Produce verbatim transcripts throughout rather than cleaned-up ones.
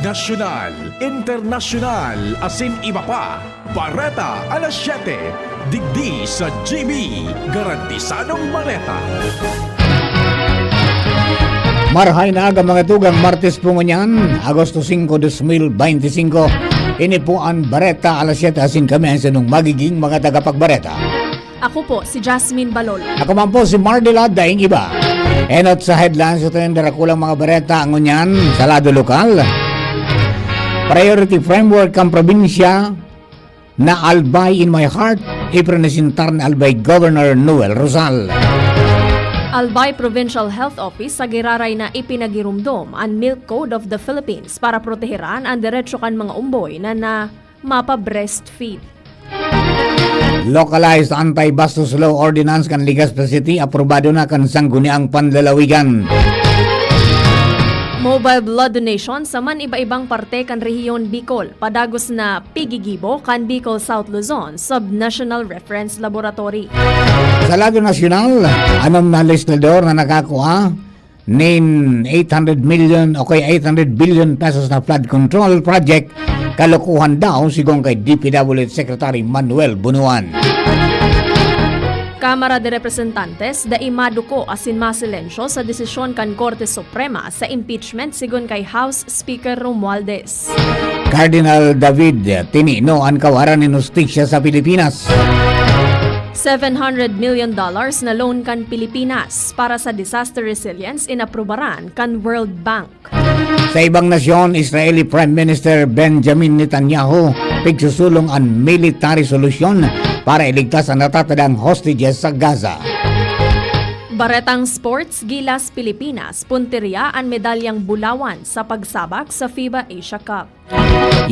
Nasyonal, internasyonal, asin iba pa. Bareta alas siyete, digdi sa G B, garantisadong bareta. Marhay na aga, mga tugang, Martes po ngunyan, Agosto singko, dos mil beinti singko. Ini po an Bareta alas siyete, asin kami ang sinong magiging mga tagapagbareta. Ako po si Jasmine Balolo. Ako man po si Mardela Daing Iba. Enot sa headlines, ito yung darakulang mga bareta ngunyan sa lado lokal. Priority framework kan probinsya na Albay in My Heart, ipresentar ni Albay Governor Noel Rosal. Albay Provincial Health Office sa giraray na ipinagirumdom an Milk Code of the Philippines para proteheran an derecho kan mga umboy na, na mapa-breastfeed. Localized Anti-Bastos Law Ordinance kan Legazpi City, aprobado na kan Sangguniang Panlalawigan. Mobile blood donation sa man iba-ibang parte kan rehiyon Bicol, padagos na pigigibo kan Bicol South Luzon Sub-National Reference Laboratory. Sa lado nasyonal, anom na legislador na nakakua nin eight hundred million o kaya eight hundred billion pesos na flood control project, kalokohan daw, sigon kay D P W H Secretary Manuel Bunuan. Kamara de Representantes, dai maduko asin masilensyo sa desisyon kan Korte Suprema sa impeachment, sigon kay House Speaker Romualdez. Cardinal David Tinino an kawaran nin hustisya sa Pilipinas. Seven hundred million dollars na loan kan Pilipinas para sa disaster resilience inaprubaran kan World Bank. Sa ibang nasyon, Israeli Prime Minister Benjamin Netanyahu pigsusulong an military solusyon para iligtas an natatadang hostages sa Gaza. Baretang sports, gilas Pilipinas, puntirya an medalyang bulawan sa pagsabak sa FIBA Asia Cup.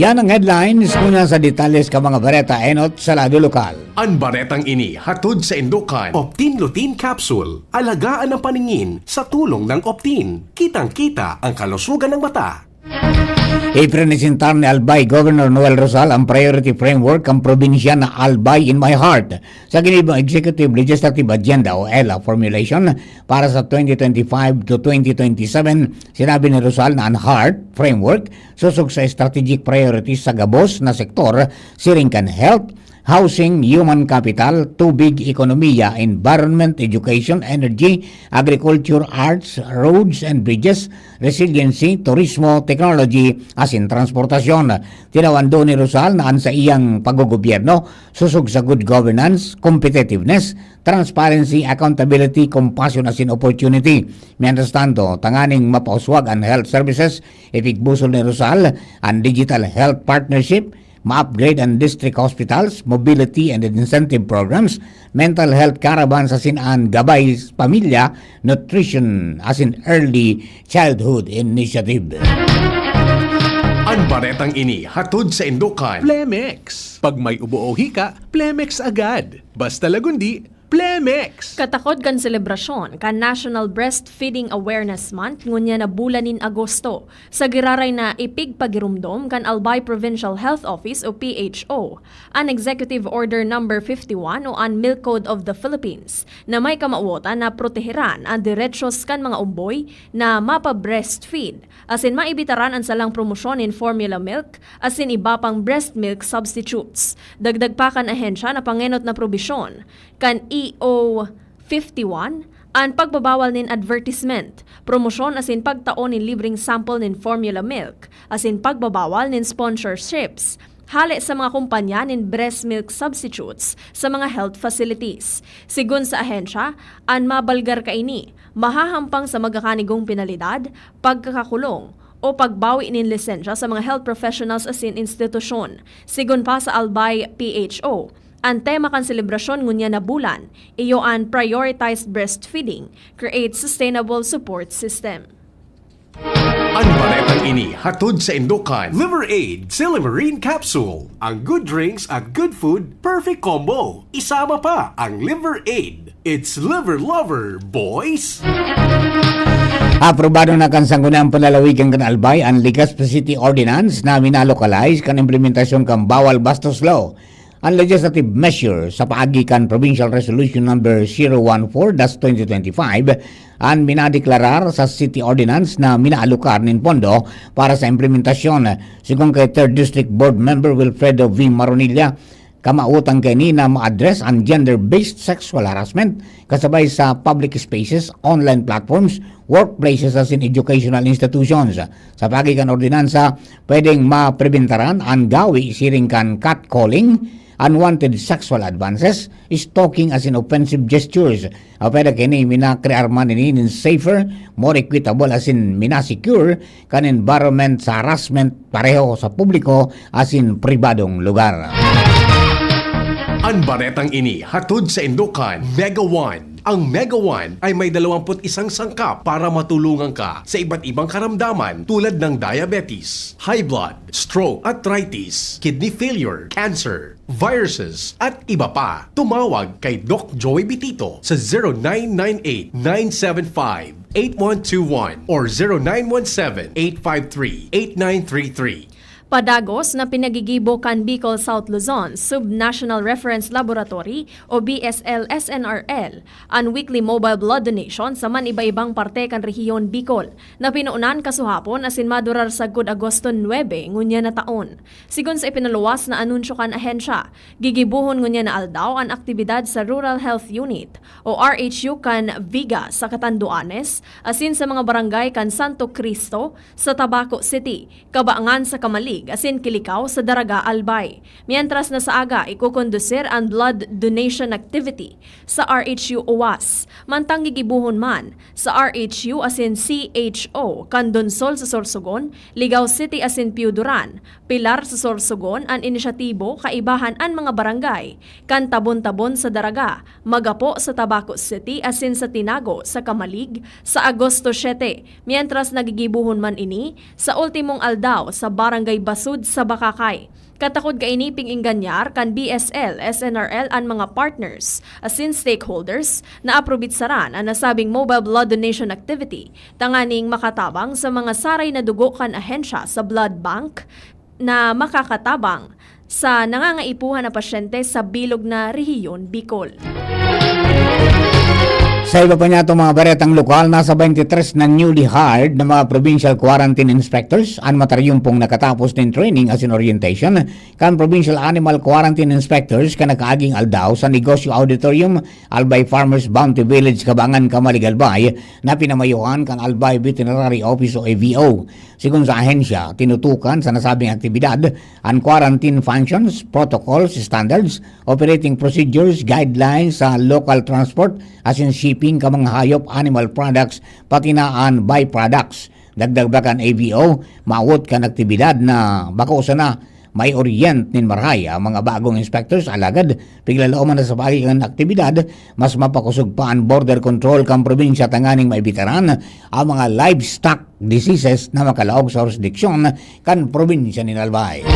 Yan ang headlines. Muna sa detalles ka mga bareta, enot sa lado lokal. An baretang ini hatod sa indukan. Optin Lutein Capsule. Alagaan ang paningin sa tulong ng Optin. Kitang-kita ang kalusugan ng mata. Ipresentar ni Albay Governor Noel Rosal ang priority framework kan probinsya na Albay in My Heart sa ginibong Executive Legislative Agenda o ela formulation para sa twenty twenty-five to twenty twenty-seven. Sinabi ni Rosal na an heart framework sosog sa strategic priorities sa gabos na sektor, siring kan health, housing, human capital, tubig, ekonomiya, environment, education, energy, agriculture, arts, roads and bridges, resiliency, turismo, technology, asin transportasyon. Tinawando ni Rosal na an saiyang paggogobyerno sosog sa good governance, competitiveness, transparency, accountability, compassion asin opportunity. Mientras tanto, tanganing mapauswag an health services, ipigbusol ni Rosal an digital health partnership, ma-upgrade an district hospitals, mobility and incentive programs, mental health caravans asin an Gabay Pamilya, Nutrition asin Early Childhood Initiative. An baretang ini hatod sa indukan. Plemex. Pag may ubo o hika, Plemex agad. Basta lagundi, Plemex! Katakod kan selebrasyon kan National Breastfeeding Awareness Month ngunyan na bulan nin Agosto, sa giraray na ipigpagirumdom kan Albay Provincial Health Office o P H O an Executive Order Number fifty-one o an Milk Code of the Philippines, na may kamawotan na proteheran an derechos kan mga umboy na mapa-breastfeed, asin maibitaran an salang promosyon nin formula milk asin iba pang breast milk substitutes. Dagdag pa kan ahensya na pangenot na probisyon kan E O fifty-one, an pagbabawal nin advertisement, promosyon asin pagtao nin libreng sample nin formula milk, asin pagbabawal nin sponsorships hale sa mga kumpanya nin breast milk substitutes sa mga health facilities. Sigon sa ahensya, an mabalgar kaini mahahampang sa magakanigong penalidad, pagkakakulong, o pagbawi nin lisensya sa mga health professionals asin institusyon. Sigon pa sa Albay P H O, an tema kan selebrasyon ngunyan na bulan iyo an Prioritized Breastfeeding, Create Sustainable Support System. An baretang ini hatod sa indukan. Liver Aid, Silimarin Capsule. Ang good drinks at good food, perfect combo. Isama pa ang Liver Aid. It's Liver Lover, boys! Aprobado na kan Sangguniang Panlalawigan kan Albay an Legazpi City Ordinance na minalokalize kan implementasyon kan Bawal Bastos Law. An legislative measure sa paagi kan Provincial Resolution Number zero one four dash twenty twenty-five an minadeklarar sa City Ordinance na minaalokar nin pondo para sa implementasyon. Sigon kay Third District Board Member Wilfredo V. Maronilla, kamautan kaini na ma-address an gender-based sexual harassment kasabay sa public spaces, online platforms, workplaces asin educational institutions. Sa paagi kan ordinansa, pwedeng mapribentaran an gawi siring kan catcalling, unwanted sexual advances, stalking asin offensive gestures. Apwera kaini, minakrear man ini nin safer, more equitable asin minasecure kan environment sa harassment pareho sa publiko asin pribadong lugar. An baretang ini hatod sa indokan Mega One. Ang Mega One ay may dalawampu't isang sangkap para matulungan ka sa iba't ibang karamdaman tulad ng diabetes, high blood, stroke, arthritis, kidney failure, cancer, viruses, at iba pa. Tumawag kay Doc Joey Bitito sa zero nine nine eight nine seven five eight one two one or zero nine one seven eight five three eight nine three three. Padagos na pinagigibo kan Bicol South Luzon Sub-National Reference Laboratory o B S L S N R L an weekly mobile blood donation sa man-iba-ibang parte kan rehiyon Bicol, na pinuunan kasuhapon asin madurar sagkod Agosto nuebe ngunyan na taon. Sigon sa ipinaluwas na anunsyo kan ahensya, gigibohon ngunyan na aldaw an aktibidad sa Rural Health Unit o R H U kan Viga sa Catanduanes asin sa mga barangay kan Santo Cristo sa Tabaco City, Cabangan sa Camalig asin Kilicao sa Daraga, Albay. Mientras na sa aga, ikokondusir an blood donation activity sa R H U Oas. Mantang gigibohon man sa R H U asin C H O kan Donsol sa Sorsogon, Ligao City asin Pio Duran, Pilar sa Sorsogon an inisyatibo kaibahan an mga barangay kan Tabon-Tabon sa Daraga, Magapo sa Tabaco City asin sa Tinago sa Camalig sa Agosto siete, mientras na gigibohon man ini sa ultimong aldaw sa Barangay Basud sa Bacacay. Katakod kaini pig-ingganyar kan B S L, S N R L an mga partners asin stakeholders na aprobitsaran an nasabing mobile blood donation activity tanganing makatabang sa mga saray na dugo kan ahensya sa blood bank na makakatabang sa nangangaipuhan na pasyente sa bilog na rehiyon Bicol. Sa iba pa niyatong mga baretang lokal, nasa twenty-three na newly hired na mga provincial quarantine inspectors an mataryumpong nakatapos nin training asin orientation kan Provincial Animal Quarantine Inspectors kan nakaaging aldaw sa Negosyo Auditorium, Albay Farmers Bounty Village, Cabangan, Camalig, Albay, na pinamayuhan kan Albay Veterinary Office o A V O. Sigon sa ahensya, tinutukan sa nasabing aktibidad an quarantine functions, protocols, standards, operating procedures, guidelines sa local transport asin shipping kan mga hayop, animal products, pati na an byproducts. Dagdag pa kan A V O, mawot kan aktibidad na bako sana mai-orient nin marahay ang mga bagong inspectors, alagad piglalooman na sa paagi kan aktibidad, mas mapakosog pa an border control kan probinsya tanganing maibitaran ang mga livestock diseases na makalaog sa jurisdiksyon kan probinsya nin Albay.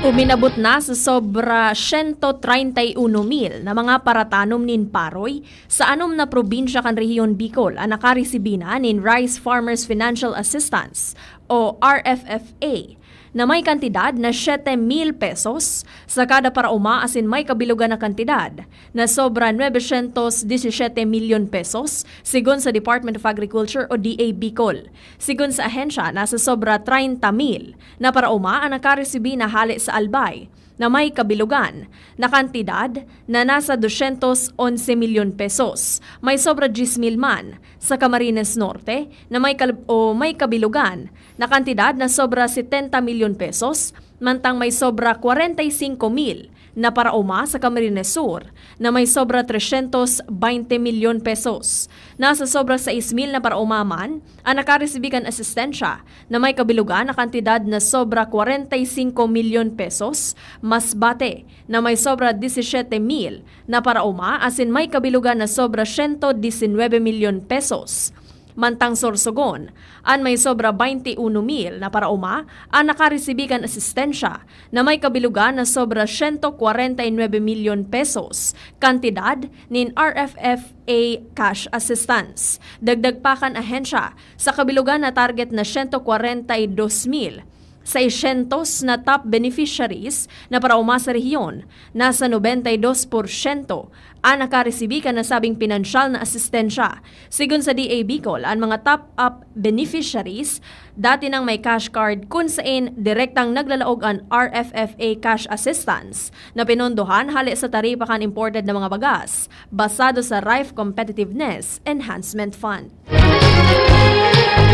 Uminabot na sa sobra siyento treinta y uno mil na mga paratanom nin paroy sa anom na probinsya kan rehiyon Bicol an nakaresibi na nin Rice Farmers Financial Assistance o R F F A na may kantidad na siyete mil pesos sa kada paraoma asin may kabilugan na kantidad na sobra nuebe syentos disisiyete milyon pesos, sigon sa Department of Agriculture o D A Bicol. Sigon sa ahensya, nasa sobra treinta mil na paraoma an nakaresibi na hale sa Albay na may kabilugan na kantidad na nasa dosyentos onse milyon pesos. May sobra dyes mil man sa Camarines Norte na may kal- o may kabilugan na kantidad na sobra setenta milyon pesos, mantang may sobra kwarenta y singko mil na paraoma sa Camarines Sur na may sobra tresyentos baynte milyon pesos. Nasa sobra sais mil na paraoma man an nakaresibi kan asistensya na may kabilugan na kantidad na sobra kwarenta y singko milyon pesos, Masbate na may sobra disisiyete mil na paraoma asin may kabilugan na sobra siyento disinwebe milyon pesos. Mantang Sorsogon, an may sobra baynte uno mil na paraoma an nakaresibi kan asistensya na may kabilugan na sobra siyento kwarenta y nuebe milyon pesos, kantidad nin R F F A cash assistance. Dagdag pa kan ahensya, sa kabilugan na target na siyento kwarenta y dos mil seiscientos na top beneficiaries na paraoma sa rehiyon, nasa nobenta y dos porsyento an nakaresibi kan nasabing pinansyal na asistensya. Sigon sa D A Bicol, an mga top-up beneficiaries dati nang may cash card kun sain direktang naglalaog an R F F A cash assistance na pinondohan hale sa taripa kan imported na mga bagas, basado sa Rife Competitiveness Enhancement Fund.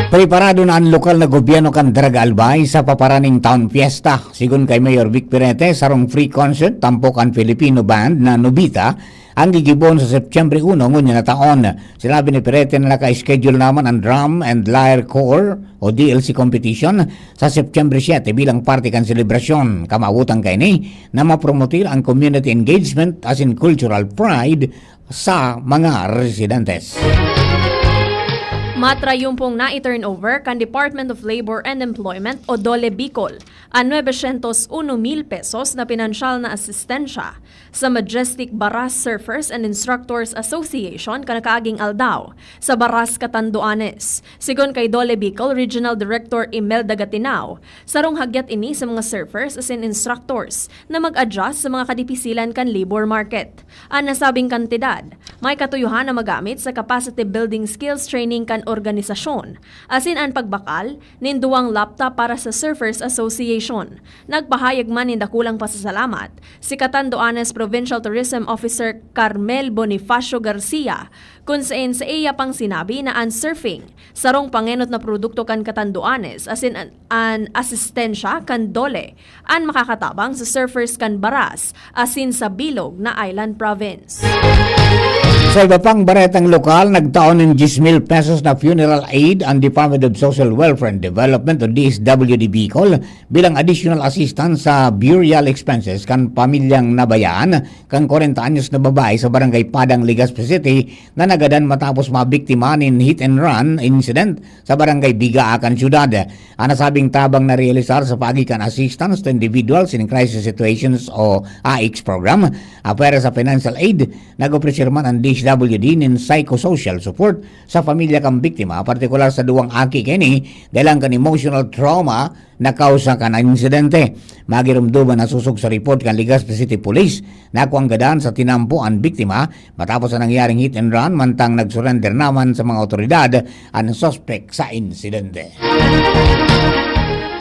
Preparado na an lokal na gobyerno kan Daraga Albay sa paparaning Town Fiesta. Sigon kay Mayor Vic Pirete, sarong free concert tampok an Filipino band na Nobita ang gigibohon sa Setyembre uno ngunyan na taon. Sinabi ni Pirete na naka-schedule naman ang Drum and Lyre Corps o D L C competition sa Setyembre siete bilang parte kan selebrasyon. Kamawotan kaini na mapromotir ang community engagement asin cultural pride sa mga residentes. Matrayumpong nai-turnover kan Department of Labor and Employment o DOLE Bicol an nuebe syentos uno mil pesos na pinansyal na asistensya sa Majestic Baras Surfers and Instructors Association kan nakaaging aldaw sa Baras, Catanduanes. Sigon kay DOLE Bicol Regional Director Imelda Gatinao, sarong hagyat ini sa mga surfers asin instructors na mag-adjust sa mga kadipisilan kan labor market. An nasabing kantidad, may katuyohan na magamit sa capacity building skills training kan organisasyon, asin an pagbakal nin duwang laptop para sa Surfers Association. Nagpahayag man nin dakulang pasasalamat si Catanduanes Provincial Tourism Officer Carmel Bonifacio Garcia, kun sain sa iya pang sinabi na an surfing, sarong pangenot na produkto kan Catanduanes, asin an, an asistensya kan DOLE an makakatabang sa surfers kan Baras asin sa bilog na island province. Sa iba pang baretang lokal, nagtao nin diyes mil pesos na funeral aid ang Department of Social Welfare and Development o D S W D Bicol bilang additional assistance sa burial expenses kan pamilyang nabayaan kan kwarenta anyos na babae sa Barangay Padang, Legazpi City na nagadan matapos mabiktima nin hit and run incident sa Barangay Bigaa kan syudad. An nasabing tabang narealisar sa paagi kan Assistance to Individuals in Crisis Situations o AICS program. Apwera sa financial aid, nag-opresir man an D S W D nin psychosocial support sa pamilya kan biktima, partikular sa duwang aki kaini, dalang kan emotional trauma na kausa kan insidente. Magiromdoman na sosog sa report kan Legazpi City Police na kuang gadan sa tinampo an biktima matapos sa nangyaring hit and run, mantang nag-surrender naman sa mga otoridad an suspek sa insidente.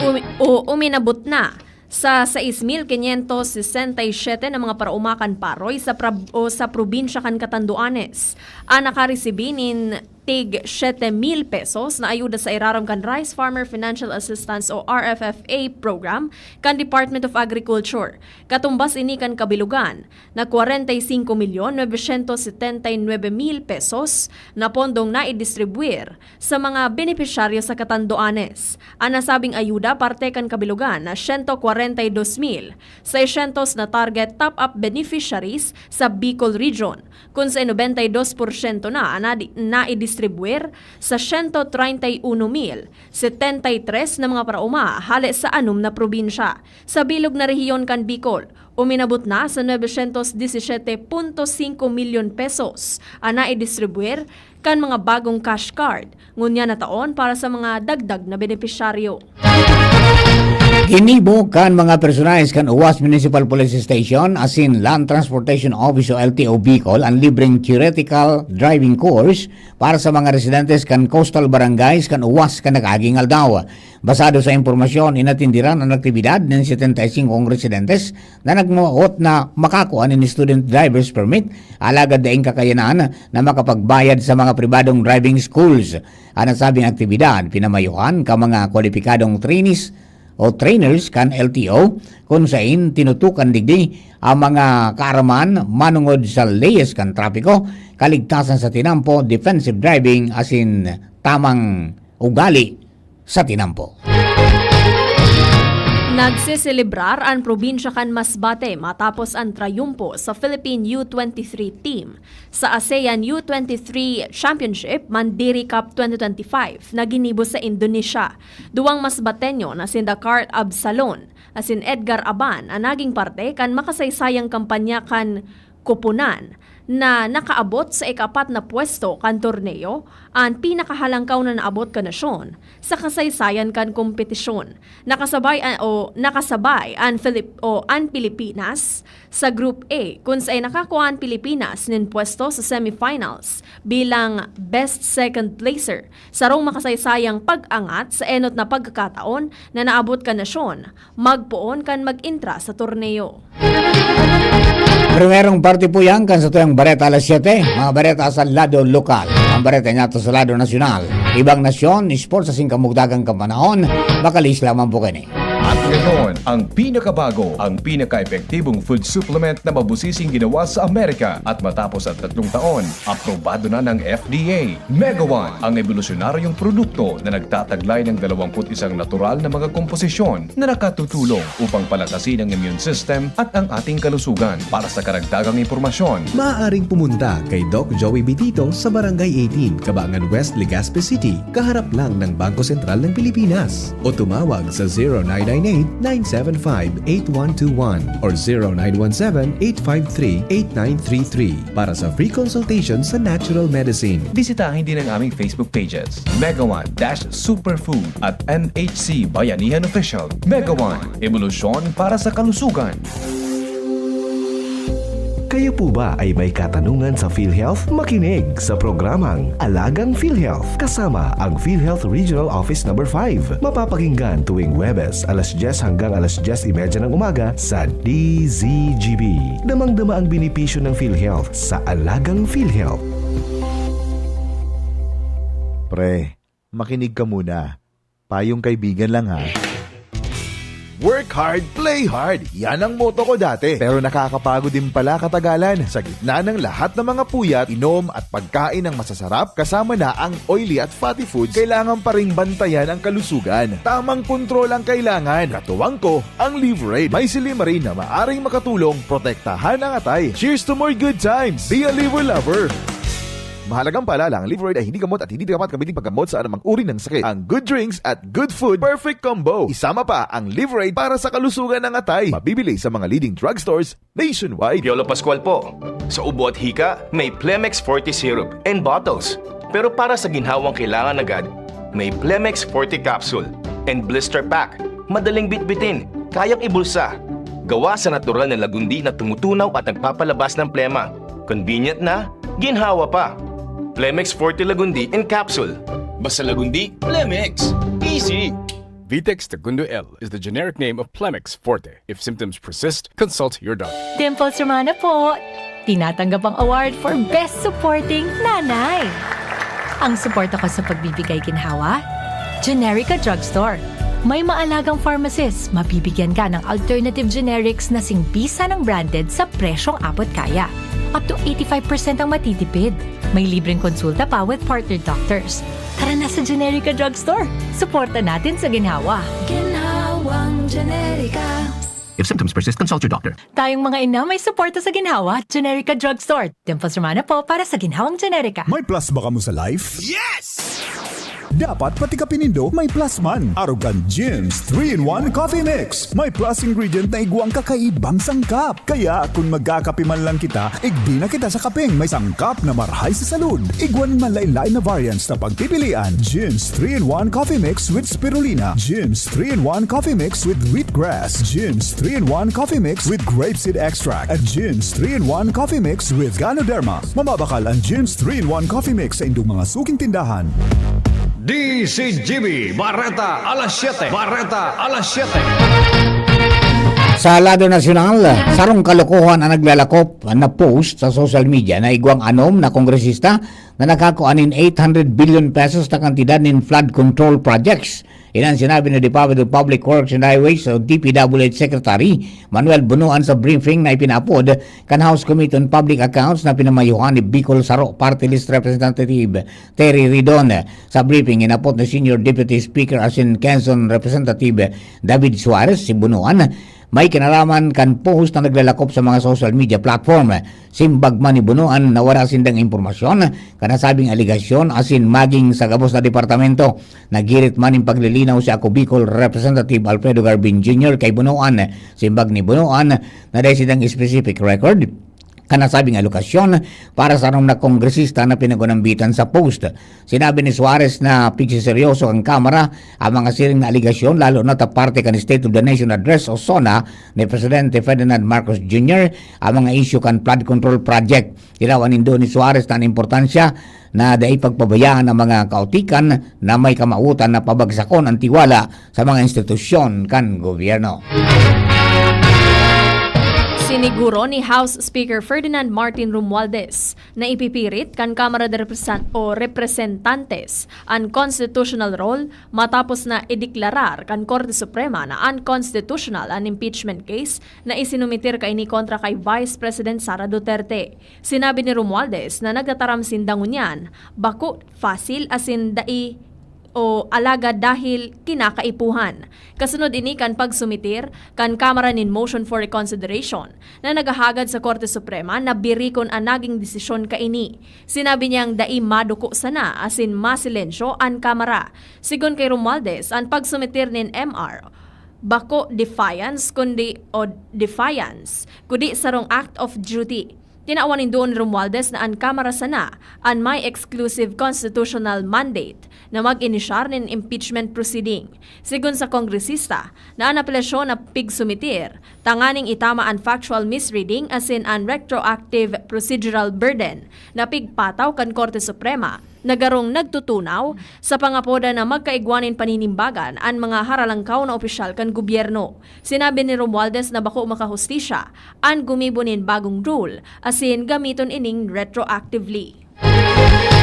Umi-, o uminabot na sa sais mil quinientos sesenta y siete na mga paraoma kan Paroy sa prab-, o sa probinsya kan Catanduanes an nakaresibi nin tig siete mil pesos na ayuda sa irarom kan Rice Farmer Financial Assistance o R F F A program kan Department of Agriculture. Katumbas ini kan kabilogan na kwarenta y singko milyon novecientos setenta y nuebe mil pesos na pondong naidistribuir sa mga benepisyaryo sa Catanduanes. An nasabing ayuda parte kan kabilogan na siyento kwarenta y dos mil seiscientos na target top-up beneficiaries sa Bicol Region, kun sa nobenta y dos porsyento na an nadi-, naidistribuir sa siyento treinta y uno mil setenta y tres na mga paraoma hale sa anom na probinsya. Sa bilog na rehiyon kan Bicol, uminabot na sa nuebe syentos disisiete punto singko milyon pesos an naidistribuir kan mga bagong cash card ngunyan na taon para sa mga dagdag na benepisyaryo. Ginibo kan mga personahes kan Uwas Municipal Police Station asin Land Transportation Office o L T O Bicol an libreng theoretical driving course para sa mga residentes kan coastal barangays kan Uwas kan nakaaging aldaw. Basado sa impormasyon, inatenderan an aktibidad nin setenta y singkong residentes na nagmawot na makakua nin student driver's permit, alagad daing kakayanan na makapagbayad sa mga pribadong driving schools. An nasabing aktibidad pinamayuhan kan mga kwalipikadong trainees o trainers kan L T O, kun sain tinutukan digdi ang mga kaaraman manongod sa leyes kan trapiko, kaligtasan sa tinampo, defensive driving, asin tamang ugali sa tinampo. Nagseselebrar an probinsya kan Masbate matapos an trayumpo sa Philippine U twenty-three team sa ASEAN U twenty-three Championship Mandiri Cup twenty twenty-five na ginibo sa Indonesia. Duwang Masbateño na sinda Carl Absalon asin Edgar Aban an naging parte kan makasaysayang kampanya kan koponan na nakaabot sa ikapat na pwesto kan torneo, an pinakahalangkaw na naabot kan nasyon sa kasaysayan kan kompetisyon. Nakasabay an, o nakasabay an Filip-, o an Pilipinas sa Group A, kun saen nakakua an Pilipinas nin pwesto sa semifinals bilang best second placer. Sarong makasaysayang pag-angat sa enot na pagkakataon na naabot kan nasyon, magpoon kan mag-entra sa torneo. Primerong parte po yan kan satuyang bareta alas siyete, mga bareta sa lado lokal. Ang bareta niyato sa lado nasyonal. Ibang nasyon, sports sa singkamugdagang kapanahon, makalis lamang po kini. At ngayon, ang pinakabago, ang pinaka-epektibong food supplement na mabusising ginawa sa Amerika. At matapos ang tatlong taon, aprobado na ng F D A. Mega One, ang ebolusyonaryong produkto na nagtataglay ng dalawampu't isang natural na mga komposisyon na nakatutulong upang palakasin ang immune system at ang ating kalusugan. Para sa karagdagang impormasyon, maaaring pumunta kay Doc Joey Bitito sa Barangay eighteen, Cabangan West, Legazpi City, kaharap lang ng Bangko Sentral ng Pilipinas. O tumawag sa zero nine nine eight, nine seven five, eight one two one or zero nine one seven, eight five three, eight nine three three para sa free consultation sa natural medicine. Bisitahin din ang aming Facebook pages, Mega One dash Superfood at M H C Bayanihan Official. Mega One, ebolusyon para sa kalusugan. Kayo po ba ay may katanungan sa PhilHealth? Makinig sa programang Alagang PhilHealth kasama ang PhilHealth Regional Office Number five. Mapapakinggan tuwing Huwebes, alas dyes hanggang alas dyes y media ng umaga sa D Z G B. Damang-dama ang benepisyo ng PhilHealth sa Alagang PhilHealth. Pre, makinig ka muna. Payong kaibigan lang, ha. Work hard, play hard. Yan ang motto ko dati. Pero nakakapagod din pala katagalan. Sa gitna ng lahat ng mga puyat, inom at pagkain ng masasarap, kasama na ang oily at fatty foods, kailangan pa ring bantayan ang kalusugan. Tamang kontrol ang kailangan. Katuwang ko, ang Liverade. May silymarin na maaring makatulong protektahan ang atay. Cheers to more good times! Be a Liver Lover! Mahalagang paalala, ang Liverade ay hindi gamot at hindi dapat gamitin paggamot sa anumang uri ng sakit. Ang good drinks at good food, perfect combo. Isama pa ang Liverade para sa kalusugan ng atay. Mabibili sa mga leading drugstores nationwide. Piolo Pascual po. Sa ubo at hika, may Plemex Forte Syrup and bottles. Pero para sa ginhawang kailangan agad, may Plemex Forte Capsule and Blister Pack. Madaling bitbitin, kayang ibulsa. Gawa sa natural na lagundi na tumutunaw at nagpapalabas ng plema. Convenient na, ginhawa pa. Plemex Forte Lagundi in Capsule. Basta Lagundi, Plemex. Easy! Vitex Segundo L is the generic name of Plemex Forte. If symptoms persist, consult your doctor. Dimples Romana po! Tinatanggap ang award for Best Supporting Nanay. Ang suporta ko sa pagbibigay ginhawa, Generica Drugstore. May maalagang pharmacist, mabibigyan ka ng alternative generics na singbisa ng branded sa presyong abot kaya. Up to eighty-five percent ang matitipid. May libreng konsulta pa with partner doctors. Tara na sa Generica Drugstore. Suporta natin sa ginhawa. Ginhawang Generica. If symptoms persist, consult your doctor. Tayong mga ina may suporta sa ginhawa. Generica Drugstore. Dimples Romana po para sa ginhawang Generica. May plus ba kamo sa life? Yes! Dapat pati kape nindo may plus man. Arog kan Jim's three-in-one Coffee Mix. May plus ingredient na igwang kakaibang sangkap. Kaya kun magkakape man lang kita, igbi na kita sa kapeng may sangkap na marhay sa salud. Igwa nin manlaen-laen na variants na pagpipilian. Jim's three-in-one Coffee Mix with Spirulina. Jim's three-in-one Coffee Mix with Wheatgrass. Jim's three-in-one Coffee Mix with Grapeseed Extract. At Jim's three-in-one Coffee Mix with Ganoderma. Mababakal ang Jim's three-in-one Coffee Mix sa indong mga suking tindahan. D Z G B, Bareta alas siyete. Bareta alas siyete. Sa lado nasyonal, sarong kalokohan ang naglalakop na post sa social media na igwang anom na kongresista na nakakua nin eight hundred billion pesos na kantidad nin flood control projects. Yan ang sinabi ni Department of Public Works and Highways o D P W H Secretary Manuel Bunuan sa briefing na ipinaapod kan House Committee on Public Accounts na pinamayuhan ni Bicol Saro Party List Representative Terry Ridon. Sa briefing, inapod ni Senior Deputy Speaker asin Quezon Representative David Suarez si Bunuan may kinalaman kan post na naglalakop sa mga social media platform. Simbag man ni Bunuan na wala sindang impormasyon kan nasabing alegasyon asin maging sa gabos na departamento. Naghirit man nin paglilinaw si Ako Bicol Representative Alfredo Garbin Junior kay Bunuan. Simbag ni Bunuan na dai sindang specific record an nasabing alokasyon para sa sarong na kongresista na pinag-unambitan sa post. Sinabi ni Suarez na pigseseryoso kan Kamara an mga siring na alegasyon, lalo na ta parte kan State of the Nation Address o SONA ni Presidente Ferdinand Marcos Junior an mga isyu kan flood control project. Tinawan nindo ni Suarez na an importansya na dai pagpabayaan ang mga kaotikan na may kamawotan na pabagsakon an tiwala sa mga institusyon kan gobyerno. Siniguro ni House Speaker Ferdinand Martin Romualdez na ipipirit kan Kamara de Represan- o Representantes an constitutional role matapos na ideklarar kan Korte Suprema na unconstitutional an impeachment case na isinumitir kaini kontra kay Vice President Sara Duterte. Sinabi ni Romualdez na nagtataram sinda ngunyan, bako fasil asin dai o alagad dahil kinakaipuhan. Kasunod ini kan pagsumitir kan Kamara nin Motion for Reconsideration na naghahagad sa Korte Suprema na birikon an naging desisyon kaini. Sinabi niyang dai maduko sana asin masilensyo an Kamara. Sigon kay Romualdez, an pagsumitir nin M R bako defiance kundi o defiance, kundi sarong act of duty. Tinawan nindo ni Romualdez na an Kamara sana an may exclusive constitutional mandate na mag-inisyar nin impeachment proceeding. Sigon sa kongresista, na an apelasyon na pigsumitir tanganing itama an factual misreading asin an retroactive procedural burden na pigpataw kan Korte Suprema na garong nagtutunaw sa pangapoda na magkaigwa nin paninimbagan an mga haralangkaw na opisyal kan gobyerno. Sinabi ni Romualdez na bako makahustisya an gumibo nin bagong rule asin gamiton ining retroactively.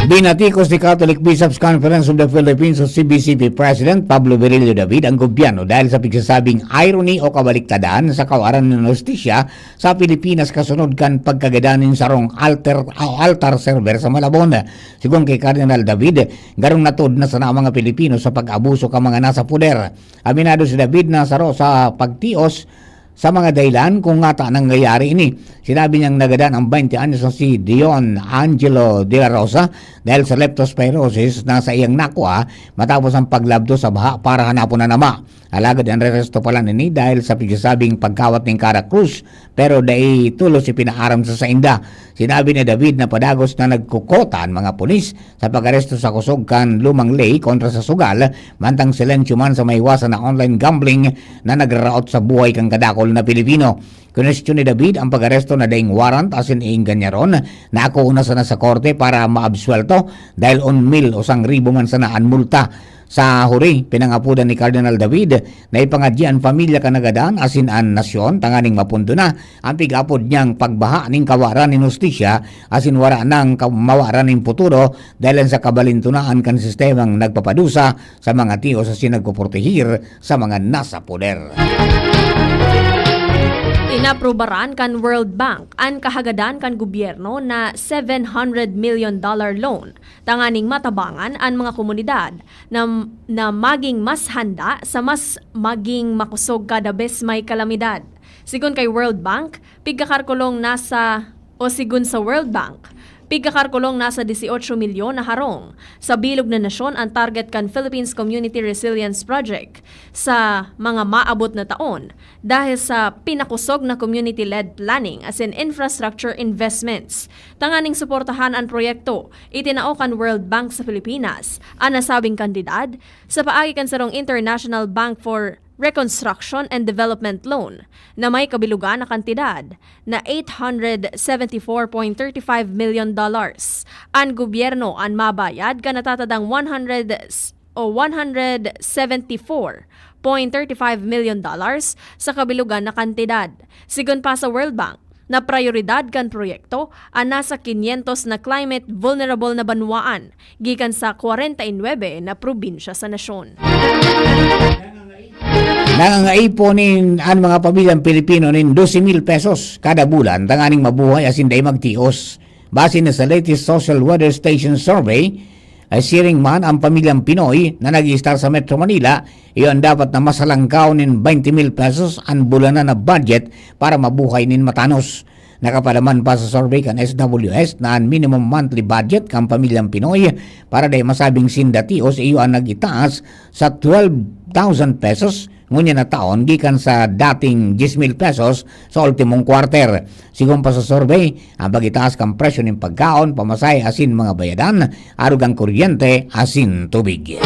Binatikos ni Catholic Bishops Conference of the Philippines o C B C P President Pablo Virilio David ang gobyerno dahil sa pigsasabing irony o kabaliktadan sa kawaran nin hustisya sa Pilipinas kasunod kan pagkagadan nin sarong alter, o altar server sa Malabon. Sigon kay Cardinal David, garong natod na sana ang mga Pilipino sa pag-abuso kan mga nasa poder. Aminado si David na saro sa pagtios sa mga dahilan kung ngata nangyayari ini. Sinabi niyang nagadan ang twenty anyos na si Dion Angelo de la Rosa dahil sa leptospirosis na sa iyang nakua matapos ang paglabdos sa baha para hanapon an ama. Alagad inaresto pala nini dahil sa pigsasabing pagkawat nin Cara Cruz, pero dai tolos ipinaaram sa sainda. Sinabi ni David na padagos na nagkukota an mga pulis sa pag-aresto sa kusog kan lumang ley kontra sa sugal, mantang silensyo man sa maiwasan na online gambling na nagraraot sa buhay kan kadakul na Pilipino. Kinwestiyon ni David ang pag-aresto na daing warrant asin iingganyaron na ako una sana sa korte para maabsuwelto dahil unmil o sangribo man sana an multa. Sa huri, pinangapodan ni Cardinal David na ipangadyi an pamilya kan nagadan asin an nasyon tanganing mapundo na ang pig-apod niyang pagbaha nin kawaran nin hustisya asin wara nang ka- mawaran nin puturo dahil sa kabalintunaan kan sistemang nagpapadusa sa mga tios asin nagpoproteher sa mga nasa poder. Inaprubaran kan World Bank an kahagadan kan gobyerno na seven hundred million dollar loan tanganing matabangan an mga komunidad na, na maging mas handa sa mas maging makosog kada bes may kalamidad. Sigon kay World Bank, pigkakarkulong nasa, o sigon sa World Bank, pigkakarkulong nasa dieciocho milyon na harong sa bilog na nasyon an target kan Philippines Community Resilience Project sa mga maabot na taon dahil sa pinakosog na community-led planning asin infrastructure investments. Tanganing suportahan an proyekto, itinao kan World Bank sa Pilipinas an nasabing kantidad sa paagi kan sarong International Bank for Reconstruction and Development Loan na may kabilogan na kantidad na eight hundred seventy-four point thirty-five million dollars. An gobyerno an mabayad kan natatadang one hundred o one hundred seventy-four point thirty-five million dollars sa kabilogan na kantidad. Sigon pa sa World Bank, na prayoridad kan proyekto an nasa quinientos na climate vulnerable na banwaan, gikan sa kwarenta y nuebe na probinsya sa nasyon. Nangangaipon nin an mga pamilyang Pilipino nin doce mil pesos kada bulan tanganing mabuhay asin dai magtios. Base na sa latest Social Weather Station survey, ay siring man ang pamilyang Pinoy na nag-iistar sa Metro Manila, iyo an dapat na masalangkaw nin twenty mil pesos an bulanan na budget para mabuhay nin matanos. Nakapalaman pa sa survey kan S W S na an minimum monthly budget kan pamilyang Pinoy para dai masabing sinda tios iyo an nag-itaas sa twelve thousand pesos ngunyan na taon gikan sa dating diyes mil pesos sa ultimong quarter. Sigon pa sa survey, ang pagitaas kan presyo nin pagkaon, pamasahe asin mga bayadan, arog kan kuryente asin tubig.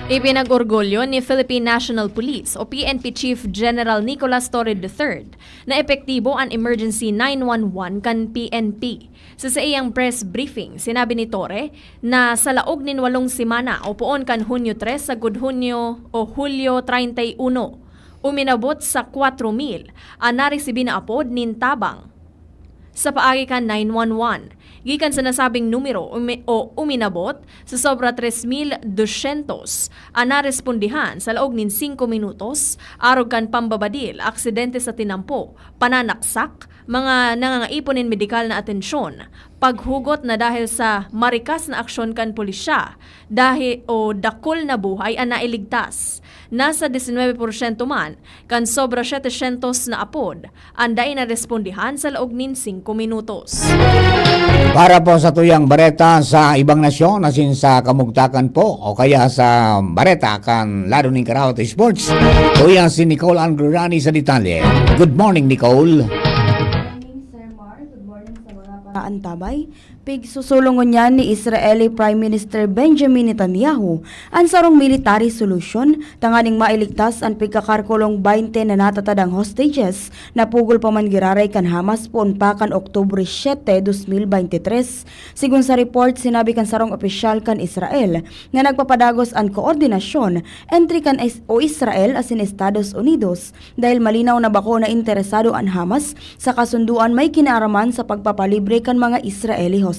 Ipinag-orgulyo ni Philippine National Police o P N P Chief General Nicolas Torre the third na epektibo an Emergency nine one one kan P N P. Sa saiyang press briefing, sinabi ni Torre na sa laog nin walong semana o poon kan Hunyo tres sagkod Hunyo o Hulyo treinta y uno, uminabot sa kwatro mil an naresibi na apod nin tabang sa paagi kan nine one one. Gikan sa nasabing numero umi-, o uminabot sa sobra tres mil dosyentos an narespondihan sa laog nin singko minutos, arog kan pambabadil, aksidente sa tinampo, pananaksak, mga nangangaipon nin medikal na atensyon, paghugot na dahil sa marikas na aksyon kan pulisya, dahi o dakul na buhay an nailigtas. Nasa disinwebe porsyento man kan sobra setecientos na apod an dai narespondihan sa laog nin singko minutos. Para po sa tuyang bareta sa ibang nasyon, asin sa kamugtakan po, o kaya sa bareta kan lado nin Karawat Sports, tuya si Nicole Angrurani sa detalye. Good morning, Nicole. Good morning, Sir Mar. Good morning sa mga antabay. Pigsusulong ngunyan ni Israeli Prime Minister Benjamin Netanyahu an sarong military solution tanganing mailigtas an pigkakarkulong baynte na natatadang hostages na pugol pa man giraray kan Hamas poon pa kan Oktubre siete, dos mil baynte tres. Sigon sa report, sinabi kan sarong opisyal kan Israel na nagpapadagos an koordinasyon entre kan Is-, o Israel asin Estados Unidos dahil malinaw na bako na interesado an Hamas sa kasundoan may kinaaraman sa pagpapalibre kan mga Israeli hostages.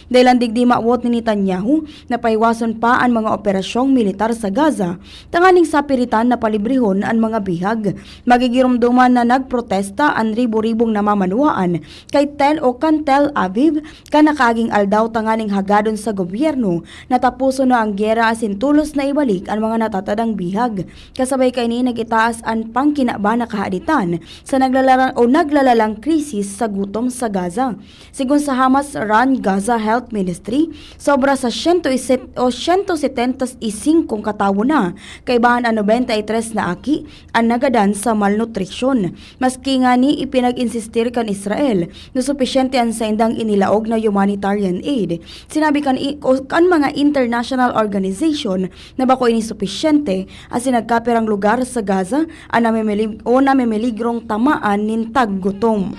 Dahil an digdi mawot ni Netanyahu na pahiwason pa an mga operasyong militar sa Gaza tanganing sapiritan na palibrehon an mga bihag. Magigiromdoman na nagprotesta an ribo-ribong namamanwaan kay Tel o kan Tel Aviv kan nakaaging aldaw tanganing hagadon sa gobyerno na taposon na ang giyera asin tolos na ibalik an mga natatadang bihag. Kasabay kaini, nag-itaas an pangkinaban na kahaditan sa naglalaran o naglalalang krisis sa gutom sa Gaza. Sigon sa Hamas-run Gaza Health Ministry, sobra sa siyento iset o siyento setenta y singko katawo na, kaibahan an nobenta y tres na aki, an nagadan sa malnutrisyon. Maski ngani ipinag-insistir kan Israel na supisyente an saindang inilaog na humanitarian aid, sinabi kan i-, o kan mga international organization na bako ini supisyente asin nagkapirang lugar sa Gaza an namimilig-, o namimiligrong tamaan nin taggutom.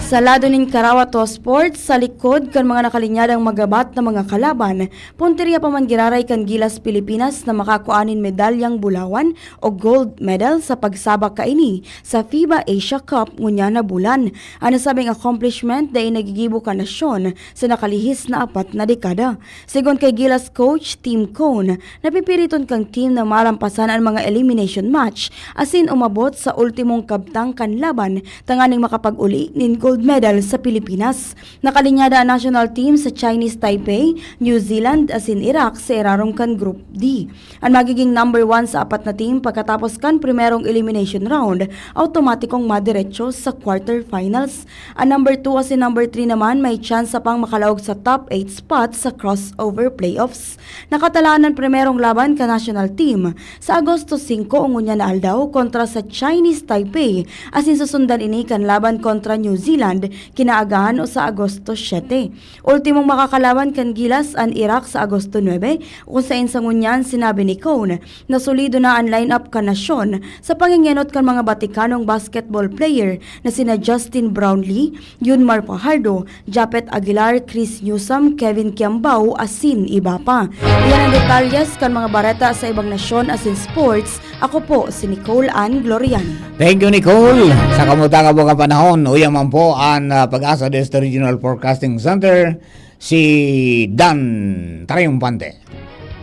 Sa lado nin Karawat Sports, sa likod kan mga nakalinyadang magabat na mga kalaban, puntirya pa man giraray kan Gilas Pilipinas na makakua nin medalyang bulawan o gold medal sa pagsabak kaini sa FIBA Asia Cup ngunyan na bulan. An nasabing accomplishment dai nagigibo kan nasyon sa nakalihis na apat na dekada. Sigon kay Gilas coach Tim Cone, napipiriton kang team na malampasan an mga elimination match asin umabot sa ultimong kabtang kan laban tanganing makapag-uli nin gold medal sa Pilipinas. Nakalinyada an national team sa Chinese Taipei, New Zealand asin Iraq sa irarom kan Group D. An magiging number one sa apat na team pagkatapos kan primerong elimination round, awtomatikong madiretso sa quarterfinals. An number two asin number three naman may tsansa pang makalaog sa top eight spot sa crossover playoffs. Nakatalaan an primerong laban kan national team sa Agosto singko o ngunyan na aldaw kontra sa Chinese Taipei, asin susundan ini kan laban kontra New Zealand kinaagahan o sa Agosto siete. Ultimong makakalaban kan Gilas an Iraq sa Agosto nuebe, kung saen sa ngunyan sinabi ni Cone na solido na an lineup kan nasyon sa pangengenot kan mga Batikanong basketball player na sina Justin Brownlee, Yunmar Fajardo, Japet Aguilar, Chris Newsome, Kevin Kiambao, asin iba pa. Iyan ang detalyes kan mga bareta sa ibang nasyon asin sports. Ako po si Nicole Ann Glorian. Thank you, Nicole. Sa kamutanga po nga panahon, uya man po an, ah, Pag-asa Deste Regional Forecasting Center, si Dan Triumpante.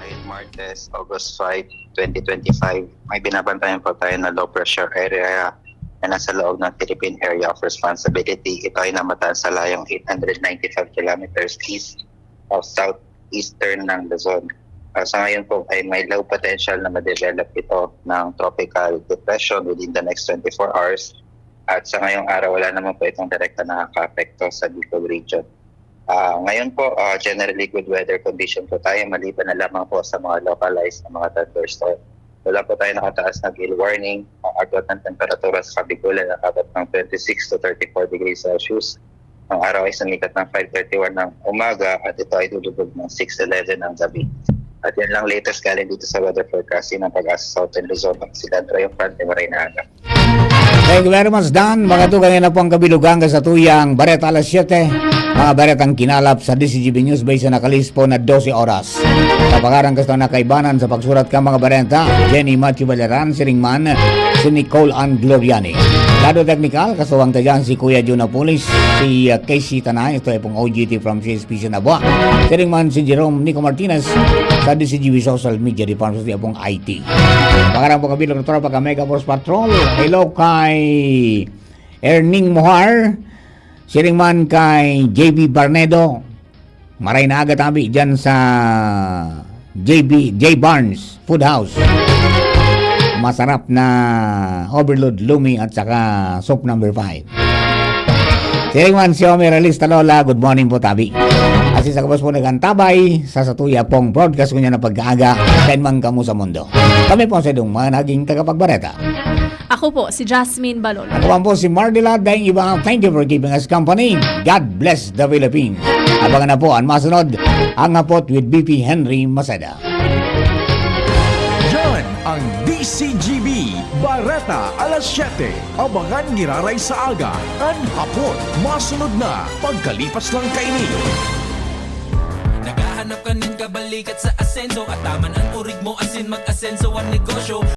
Ngayong Martes, August five, twenty twenty-five, may binabantayan po tayo na low pressure area na nasa loob ng Philippine Area of Responsibility. Ito ay namataan sa layong eight hundred ninety-five kilometers east of southeastern ng Luzon. Ah, sa ngayon po ay may low potential na ma-develop ito ng tropical depression within the next twenty-four hours. At sa ngayong araw, wala naman po itong direkta nakakaapekto sa Bicol region. Ah, ngayon po, ah, generally good weather condition po tayo maliban na lamang po sa mga localized na mga thunderstorm. Wala po tayo nakataas na gale warning. Ang agwat ng temperatura sa Kabigulan ay abot ng twenty-six to thirty-four degrees Celsius. Ang araw ay sumikat ng five thirty-one ng umaga at ito ay lulubog ng six eleven ng gabi. At yan lang latest galing dito sa weather forecasting ng Pag-asa Southern Luzon, Basilan, Triunfante, Maray na Aga. Thank you very much, Dan. Mga tugang na po ang kabilugan ka sa tuyang Bareta alas siyete. Mga baretang kinalap sa D C G B News Base na kalispo na dose oras. Sa pangaran ka sa nakaibanan sa pagsurat ka mga bareta, Jenny Matthew Valeran, siring man, si Nicole Ann Gloriani. Lado teknikal, kasuwang ta dyan si Kuya Jun Apulis, si uh, Casey Tanay, ito ay pong O G T from C S P Sinabua. Siring man si Jerome Nico Martinez sa D C G B Social Media Department, ito ay pong I T. Pangaran po kabilang ng tropa ka Mega Force Patrol. Hello kay Erning Mohar. Siring man kay J B Barnedo. Maray na aga tabi dyan sa J B, J Barnes Food House. Masarap na overload lumi at saka soup number five. Siring man si Omer Realista Lola, good morning po tabi. At sa kabos po nagantabay sa satuya pong broadcast ko niya na pag-aaga, kain man kamo sa mundo. Kami po sa idong mga naging tagapagbareta. Ako po, si Jasmine Balolo. Ako man po si Mardila, daing iba, thank you for keeping us company. God bless the Philippines. Abangan na po ang masunod, ang hapot with B P Henry Maceda. Yan ang D C G B, Bareta alas siyete. Abangan giraray sa aga, an hapot. Masunod na, pagkalipas lang kaini. Naghahanap ka nin kabalikat sa asenso. Ataman ang urig mo, asin mag-asenso ang negosyo.